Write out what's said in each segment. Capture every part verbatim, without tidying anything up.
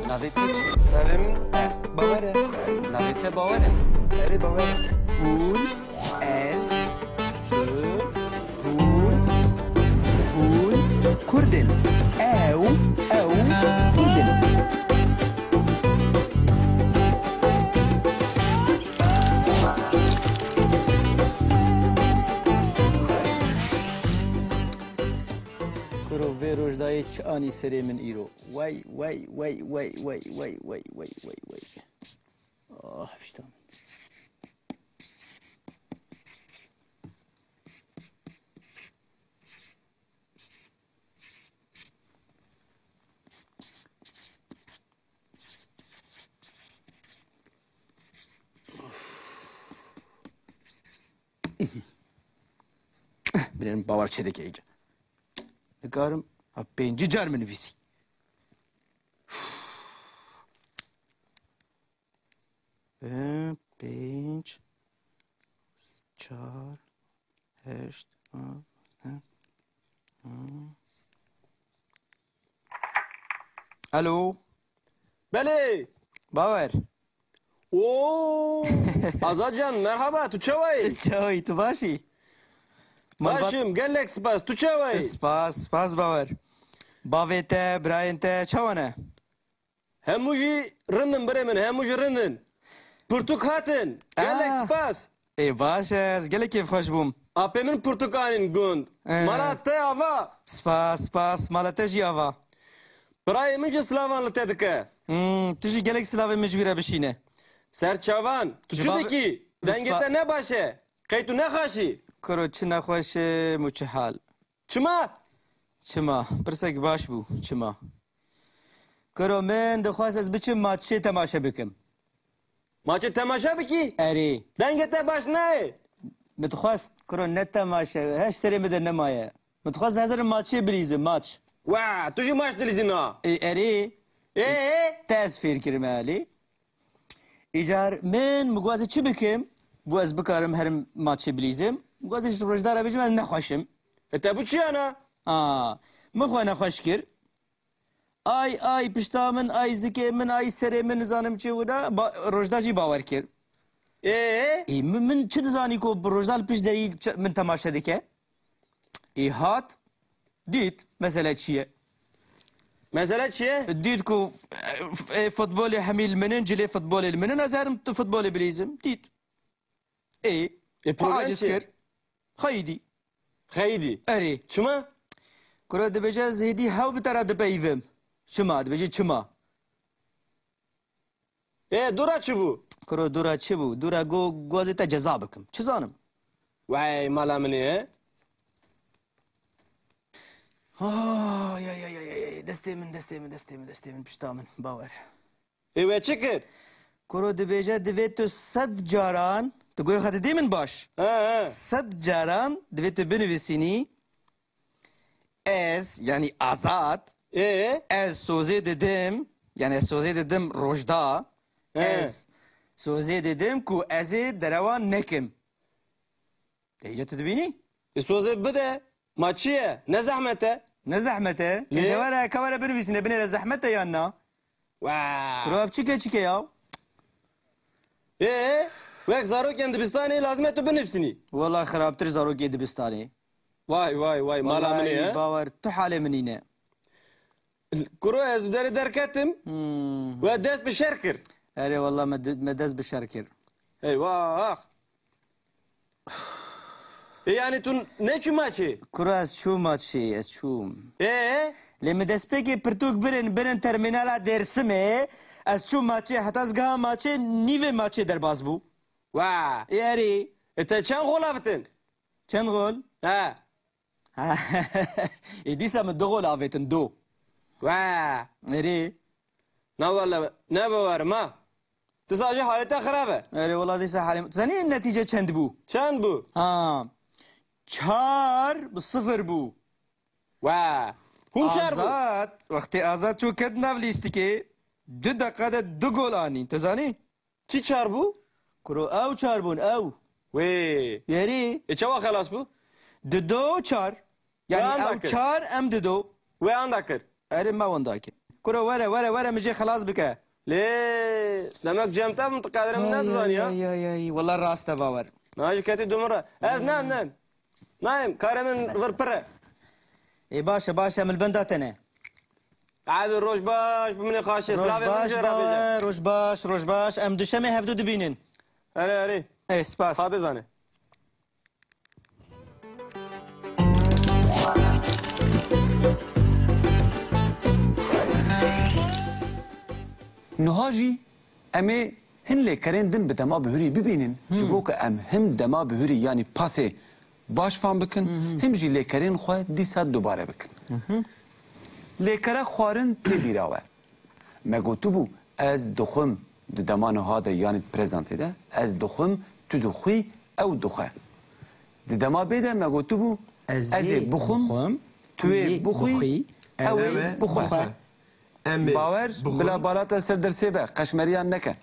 Navê te çi? Navê min Bawer e. Navê te Bawer e? Erê, Bawer e. Hûn, ez, tu, hûn, hûn Kurd in. Ew, ew Kurd in. Kuro vê rojdayê çi anî serê min îro? Wey, wey, wey, wey. Oh, pişta min. Bilên Bawer çêdike îca. Nikarim ha pêncî car min nivîsî. Pê-, pênc, çar, heşt, ha, ha, ha. Alo. Belê. Bawer. Oo, Azad can, merhaba, tu çawa yî? Çawa yî, tu baş î? Malbat- Başim, gelek spas, tu çawa yî? Spas, spas Bawer. Bavê te, birayên te çawa ne? Hemû jî rind in birê min, hemû jî rind in. Pirtûk hatin. Gelek Aa. spas. Ê baş e, ez gelek kêfxweş bûm. Apê min pirtûk anîn gund. Ee. Mala te ava. Spas, spas. Mala te jî ava. Birayê min jî silavan li te dike. Hmm, tu jî gelek silavên min ji wî re bişîne. Serçavan, tu Ji çi bav-, dikî? Dengê spa- te ne baş e. Qey tu nexweş î? Kuro çi nexweş im û çi hal. Çima? Çima? Pirsek baş bû. Çima? Kuro min dixwest ez biçim maçê temaşe bikim. Maçê temaşe bikî? Erê. Dengê te baş nayê. Min dixwest, kuro ne temaşe, heş serê min de nemaye. Min dixwest ez herim maçê bilîzim, maç. Wa, tu jî maç dilîzî na? E, erê. Ê, ê? Te ez fêr kirime elî. Îcar min, min got ez ê çi bikim? Bû ez bikarim herim maçê bilîzim. Min got ez ê ji rojdara bêjim ez nexweş im. E te bû çi yana? A, min xwe nexweş kir. Ay, ay, pişta min, ay zikê min, ay serê min, nizanim çi wina. Ba-, rojda jî bawer kir. Ê? Ê, min, min çi dizanî ku bi rojda li pişt derî ç-, min temaşe dike? Ê, hat, dît, mesele çi ye? Mesele çi ye? Dît ku, e, e, futbolê hemî li min in, cilê futbolê li min in, ez herim tu futbolê bilîzim. Dît. Ê, Ê, problem aciz çi ye? kir. Xeyî dî. Xeyî dî. Erê. Çima? Kuro dibêje, ez hêdî hew bi te re dipeyivim. Çima? Dibêje, çima? Ê, dûra çi bû? Kuro dûra çi bû? Dûra go-, gozê te ceza bikim. Çi zanim? Wey, mala min ê. Ay, ay, ay, ay, ay, ay. Destê min, destê min, destê min, destê min, pişta min. Bawer. Ê we çi kir? Kuro dibêje, divê tu sed caran, tu guhê xwe didî min baş? He, he. Sed caran divê tu binivîsînî, ez, yanî Azad, Ê? ez sozê didim, yanî ez sozê didim rojda, He. ez sozê didim ku ez ê derewan nekim. Te îca tu dibînî? Ê sozê bide. Ma çi ye? Ne zehmet e? Ne zehmet e? Lê? Ê de were, ka were binivîsîne, binêre zehmet e yan na? Wa! Kuro ev çi keçik e ya? Ê, wek zarokên dibistanê lazim e tu binivîsînî. Wela xirabtir zarokê dibistanê. Vay, vay, vay, mala min ê, Wallahî he? Bawer, tu halê min nîne. Kuro ez bi derê derketim. Hmm. We dest bi şer kir. Erê, wela me de-, me dest bi şer kir. Eyvah! E, yani tu neçû maçê? Kuro ez çûm maçê, ez çûm. E? Lê min destpêkê pirtûk birin, birin termînala Dêrsimê, ez çûm maçê, heta ez giha maçê, nîvê maçê derbas bû. Wa! E, erê. E, te çend gol avêtin? Çend gol? He. Ê dîsa min du gol avêtin, du. Wa! Erê. Na wele, ne bawerim ha. Dîsa jî halê te xirab e. Erê, wela dîsa halê min. Tu zanî netîce çend bû? Çend bû? Ha. Çar bi sifir bû. Wa! Hûn çar bû. Azad, wextê Azad çû ket nav lîstikê, du deqa de du gol anîn. Tu zanî? Kî çar bû? Kuro ew çar bûn, ew. Wê. Yerî. E, çawa xelas bû? Dido çar. Yanî anda ew kir. Çar, em dido. Wê anda kir. Erê, me wenda kir. Kuro were, were, were min jê xelas bike. Lê demek cem te min tiqedire min Ay, nedizaniya. Ay, ay, ay, wela rast e bawer. Na ji ketî dû min re. Ez nem, nem. Nayêm, karê min vir pir e. Ê baş e, baş e, min li benda te ne. Hadi roj baş, bi min ê xaşê, Roj silavê min baş, jê re bêje. Bawer, roj baş, roj baş. Em duşemê hevdu dibînin. Erê, erê. Ê, spas. Xwedê zane. Niha jî em ê hin lêkerên din bi dema bihurî bibînin, ji bo ku em him dema bihurî, yanî pasê baş fam bikin, him jî lêkerên xwe dîsa dubare bikin. Lêkere xwarin tê bîra we. Me gotibû, ez dixwim di dema niha de, yanî di prezentê de, ez dixwim, tu dixwî, ew dixwe. Di dema bê de me gotibû, Ez ez ê ê bixwim, bixwim, tu ê tu ê bixwî, bixwî, ew ê ew ê bixwe. bixwe. Em ê Bawer, bixwin. Bila bala te li ser dersê be, qeşmeriyan neke.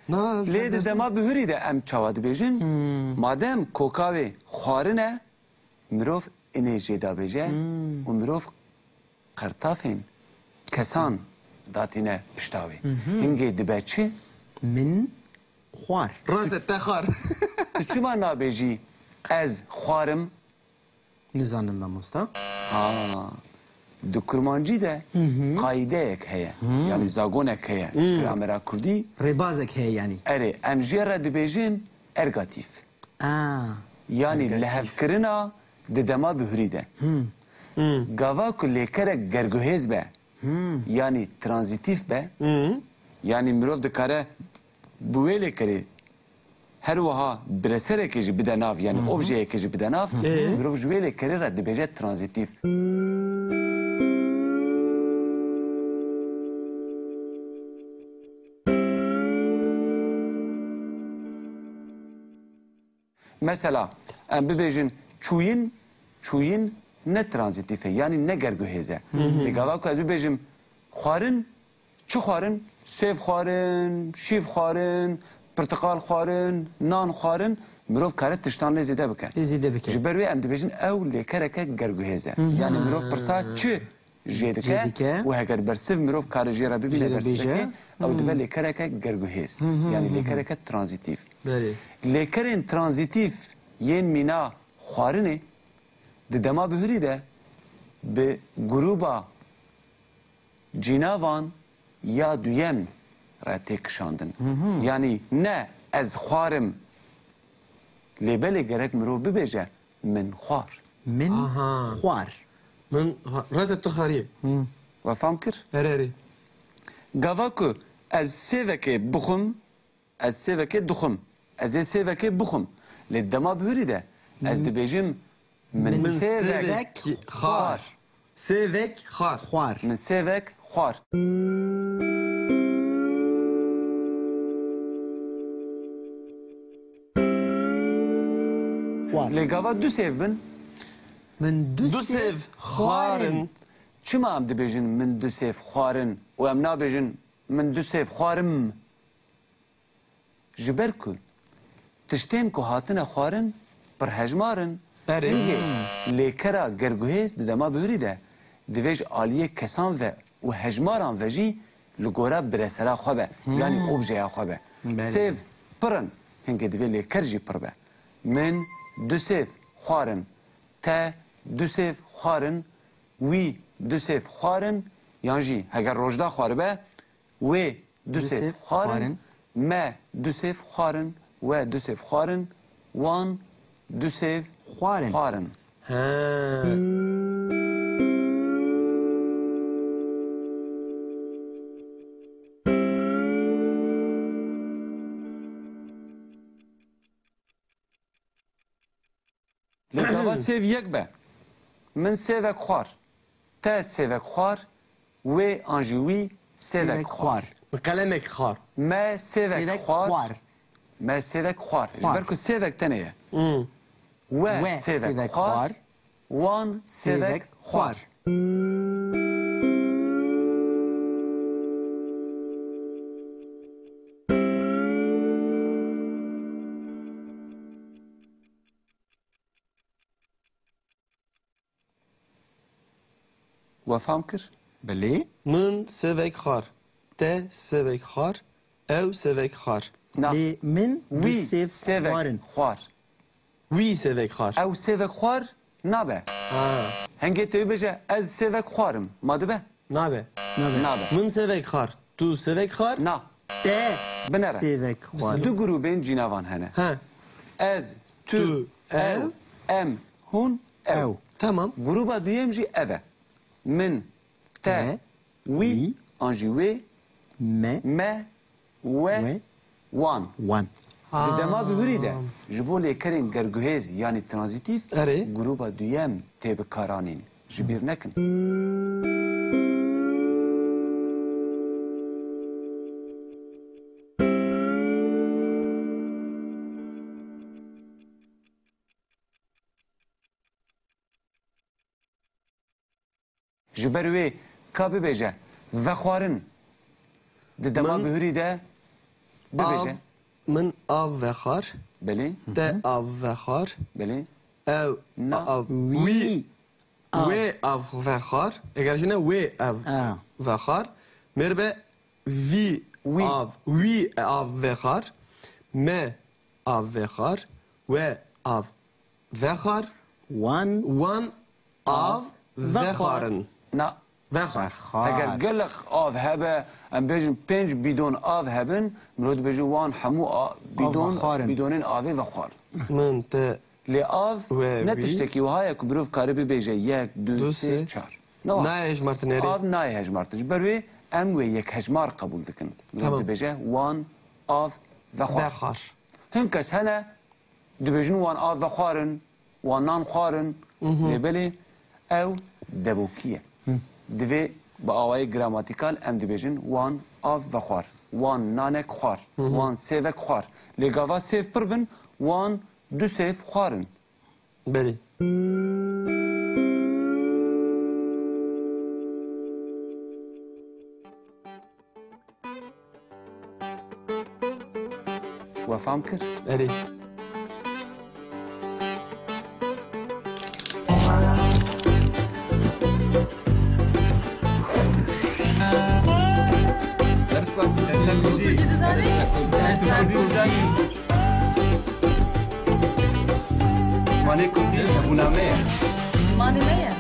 Na, Lê di dema bihurî de em çawa dibêjin? Hmm. Madem koka wê xwarin e, mirov inê jê dabêje Hmm. û mirov qertafên kesan datîne pişta wê. Mhm. Hingê dibe çi? Min xwar. Rast e, te xwar. Tu çima nabêjî ez xwarim? Nizanim mamosta. Ha. Di kurmancî de Mhm. qaîdeyek heye. Hmm. Yanî zagonek heye. Hmm. Gramera kurdî. Rêbazek heye yanî. Erê, em jê re dibêjin ergatîf. A, Yanî ergatîf. lihevkirina di dema bihurî de. Hmm. Hmm. Gava ku lêkerek gerguhêz be, Hmm. yanî tranzîtîf be, Hmm. yanî mirov dikare bi wê lêkerê her wiha bireserekê jî bide nav, yanî Hı hı. objeyekê jî bide nav, Hı hı. mirov ji wê lêkerê re dibêje tranzîtîf. Mesela, em bibêjin çûyin, çûyin ne tranzîtîf e, yanî ne gerguhêz e. Hı hı. Lê gava ku ez bibêjim xwarin, çi xwarin? Sêv xwarin, şîv xwarin, pirtiqal xwarin, nan xwarin, mirov kare tiştan lê zêde bike. Lê zêde bike. Ji ber wê em dibêjin ew lêkereke gerguhêz e. Hı hı. Yanî mirov pirsa çi jê dike Jê dike. û heger bersiv mirov kare jê re bibîne Jê re bersivekê, bêje. ew dibe Hmm. lêkereke gerguhêz. Hı hı, Yanî hı hı. lêkereke tranzîtîf. Belê. Lêkerên tranzîtîf yên mîna xwarinê di dema bihurî de bi grûba cînavan ya duyem re tê kişandin. Hı hı. Yanî ne ez xwarim, lê belê gerek mirov bibêje min xwar. Min Aha. xwar. Min xa-, rete tu xariyê. Hı. We fam kir? Erê, erê. Gava ku ez sêvekê bixwim, ez sêvekê dixwim. Ez ê sêvekê bixwim. Lê dema bihurî de ez Hı. dibêjim min Min sêvek sêvek xwar. xwar. Sêvek xwar. Xwar. Min sêvek xwar. Xwar. Lê gava du sêv bin? Min du Du sêv sêv xwar in. xwar in. Çima em dibêjin min du sêv xwar in û em nabêjin min du sêv xwar im? Ji ber ku tiştên ku hatine xwarin pir hejmar in, Erê. hingê lêkera gerguhêz di dema bihurî de divê ji aliyê kesan ve û hejmaran ve jî li gora biresera xwe be, Hmm. yanî objeya xwe be. Belê. Sêv pir in, hingê divê lêker jî pir be. Min du sêv xwarin, te du sêv xwarin, wî du sêv xwarin, yan jî heger rojda xwaribe, wê du Du sêv sêv xwarin, xwarin. me du sêv xwarin, we du sêv xwarin, wan du sêv Xwarin. xwarin. He. Lê gava sêv yek be. Min sêvek xwar. Te sêvek xwar. Wê an jî wî sêvek Sêvek xwar. xwar. Min qelemek xwar. Me sêvek Sêvek xwar. xwar. Me sêvek xwar. Xwar. Ji ber ku sêvek tenê ye. Hmm. We We sêvek sêvek xwar. xwar. Wan sêvek Sêvek xwar. xwar. We fam kir? Belê. Min sêvek xwar. Te sêvek xwar. Ew sêvek xwar. Na. Lê min du Wî sêv sêvek xwarin. Xwar. Wî sêvek xwar. Ew sêvek xwar nabe. Ha. Hengê te bêje ez sêvek xwarim. Ma dibe? Nabe. Nabe. Nabe. Min sêvek xwar. Tu sêvek xwar. Na. Te Binere. Sêvek xwar. Du grûbên cînavan hene. He. Ez, tu, Tu, ew, ew. Em, hûn, ew. Ew. Tamam. Grûba duyem jî ev e. Min, te, Me. wî, Wî. an jî wê, Me. me, we, We. wan. Wan. Di dema bihurî de Ha. ji bo lêkerên gerguhêz yanî tranzîtîf Erê. grûba duyem tê bikaranîn. Ji bîr nekin. Ji ber wê ka bibêje, vexwarin. Di dema Min bihurî de bibêje. Av, min av vexwar. Belê. Te av vexwar. Belê. Ew Na. av. Wî. Wî. Av. Wê av vexwar. Eger jî ne wê ev A. vexwar. Mêr be vî Wî. av. Wî av vexwar. Me av vexwar. We av vexwar. Wan Wan av Av vexwar. vexwarin. Na. Vexwar. Vexwar. Eger gelek av hebe, em bêjin pênc bîdon av hebin, mirov dibêje wan hemû a-, bîdon, vexwarin. Bîdonên avê vexwar. Min te Lê av We ne wî. tiştekî wiha ye ku mirov kare bibêje yek, du, Du, sê, sê. çar. Ne wiha. Nayê hejmartin erê. Av nayê hejmartin. Ji ber wê em wê yek hejmar qebûl dikin. Mirov Tamam. dibêje wan av vexwar. Vexwar. Hin kes hene dibêjin wan av vexwarin, wan nan xwarin, Mhm. lê belê ew devokî ye. Divê bi awayê gramatîkal em dibêjin wan av vexwar, wan nanek xwar, Mhm. wan sêvek xwar. Lê gava sêv pir bin, wan du sêv xwarin. Belê. We fam kir? Erê. Dersa, dersa Kurdî. Kurdî dizanî? Dersa Kurdî. Zimanê Kurdî hebûna me ye. Zimanê me ye.